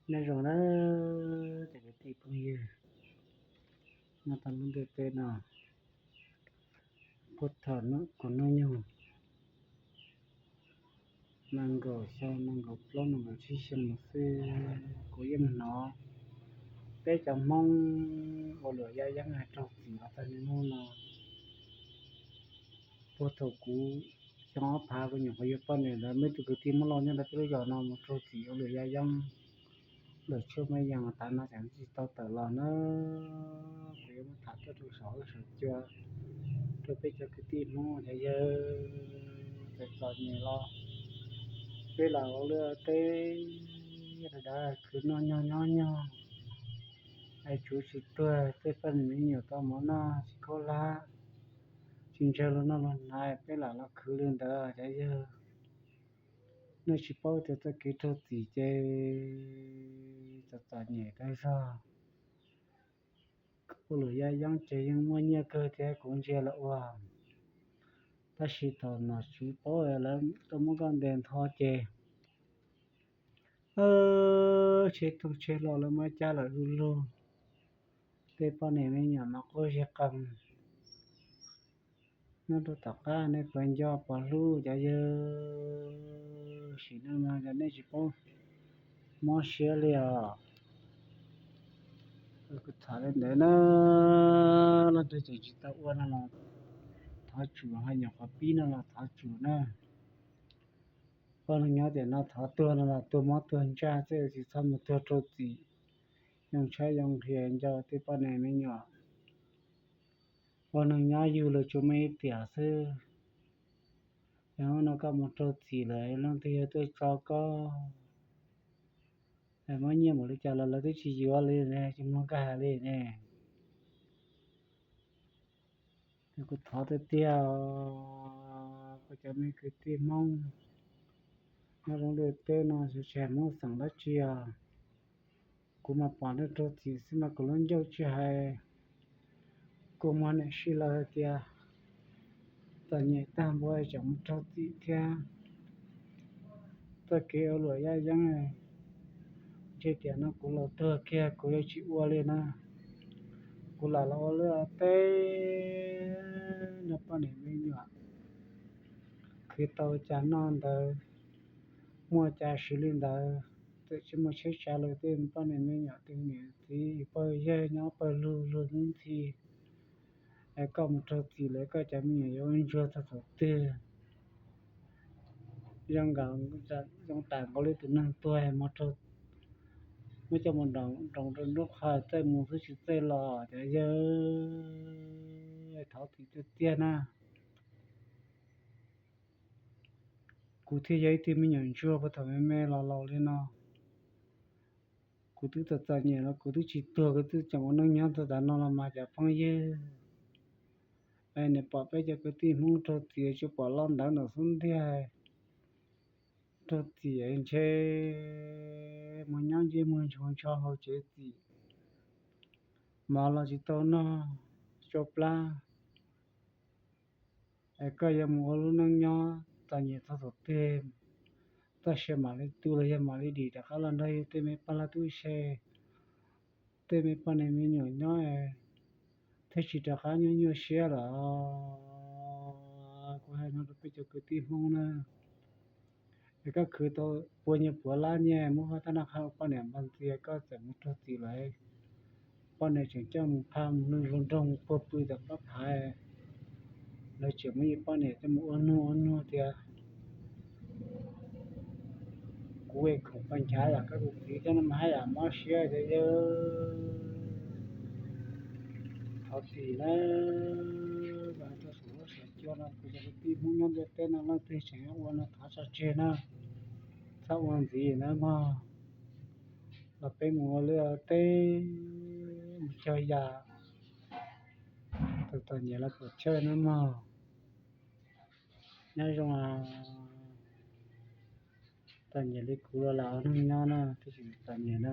Nyob zoo na, cov kwv tij phooj ywg, nyob tau lub ntiaj teb no, puag thaum kuv hnub nyoog nees nkaum xyoo, nees nkaum plaub, nees nkaum tsib xyoo xwb, kuv yeej hnov peb cov Hmoob ua luam yaj yeeb hais raug txim los txog niaj hnub no. Puag thaum kuv xyoo ob phav kuv nyuam qhuav yuav poj niam ntawd, muaj ib tug kwv tij Hmoob Lauj nyob rau peb lub zos no mus raug txim ua luam yaj yeeb, luam tshuaj maj yees tav no tseem tsis tau tawm los na. Kuv yuav muab tham tuaj rau saum huab saum cua rau peb cov kwv tij Hmoob cov yawg txom txom nyem los, peb los ua liaj teb dav dav khwv noj nyob nyob nyog, es tsuv tsis tuag, tej poj niam me nyuam tau mov noj tsis khaub hlab, tsis ntshaw luag noj luag hnav, peb lam los khwv li ntawd cov yawg. Nej tsis paub tias txoj kev raug txim ces txom txom nyem kawg zog. Ua luam yaj yeeb ces yeej muaj nyiaj kawg thiab kuv ntsia lawv ua, tab sis thaum nom tswv paub lawv tuaj muab koj ntes ntho ces tsheb tooj tsheb hlau lawv muab cab lawm du lug. Tej poj niam me nyuam mas quaj ziag qees. Nyob rau tom qab nej puas nco puas hlub cov yawg, sim neej no cov nej tsis paub mob siab li os. Kuv tham li ntawd na, leej twg tseem tsis tau ua no los thov tsum, ho nyuam qhuav pib no los thov tsum na. Poj neeg nyob tiam no thov tuag no los tuag mob tuag ntsaj xwb, tsis txhob mus tuag raug txim, yoo tshaib yoo nqhis ncau tej poj niam me nyuam. Ua neeg nyob yug los tsuas muaj ib tiam xwb, yog hnub no koj mus raug txim lawm leej twg yuav tuaj tso koj? Muab nyiaj npaum li cas los lawv twb tsis yuav li ne, tsis mloog koj hais li ne. Kuv thov tiag tiag, kuv cov me kwv tij Hmoob nyob rau ntiaj teb no, tsis hais Hmoob xeem dab tsi os, kuv mas pom nej raug txim xwb mas kuv lub ncauj tsis hais. Kua muag niam sij laws hais tias txom nyem tag npaum tseem mus raug txim thiab. Txoj kev ua luam yaj yeeb, ntshe tiam no kuv laus tuag kiag kuv yuav tsis ua li na. Kuv lam los ua liaj teb nrog poj niam me nyuam, khwv tau cas noj ntawd, muaj cas siv li ntawd. Txawm tsis muaj tsheb tsav los tej poj niam me nyuam tej niam txiv pawg yawg nyob pawg lug luag ntxhi, es koj mus raug txim lawm koj cov me nyuam yuav ua ntsuag txog thaum twg? Zoo nkaus, zoo tas nkaus li tus neeg tuag, muab coj mus nroos rau nruab qhov txawj mus xwb tsis txawj los cov yawg. Thov txim tiag tiag na. Kuv thiaj yog ib tug me nyuam ntsuag puag thaum me me los laus li no. Kuv twb txom txom nyem los kuv twb tsis tuag, kuv twb tseem ua neej nyob txog tav no los mas cov phooj ywg, es nws pom peb cov kwv tij Hmoob raug txim tsuas pom loj ntawd ntawm xub ntiag, raug txim ntshe mus nyob ntsej muag ntsoov ntsho hauv tsev txim, mov los tsis tau noj, tsau plab. Es koj yuav mus ua lub neej nyob txom nyem txog thaum twg? Txoj sia mam li tu los yog mam li dim rov qab los nrog yus tej me poj hlab tub se, tej me poj niam me nyuam nyob, thiaj tsis rov qab nyuaj nyuaj siab lawm. Kuv hais no rau peb cov kwv tij Hmoob na, es koj khwv tau pua nyuag puav lab nyiaj muab huab tab noj qab ua poj niam npog ntxias, koj txawm mus raug txim lawm, poj niam tseem coj mus phaj mus nug hluas nraug mus puag pw tom pab phaiv, lawv tseem muab yus poj niam coj mus ua nug ua nug tias kuv es khoom poj nchav yam koj tus txiv thiab no mas haj yam mob siab tias yawg. Thov txim na, rau saum huab saum cua no kuv cov kwv tij Hmoob nyob ntiaj teb no leej twg tseem ua no thov tso tseg na, txhob ua ntxiv na mog. Los peb mus ua liaj teb, mus cog yam, txom txom nyem los puam chawj na mog. Nyob zoo, txom nyem li kuv los lam ua neej nyob na, twb tsis txom nyem na.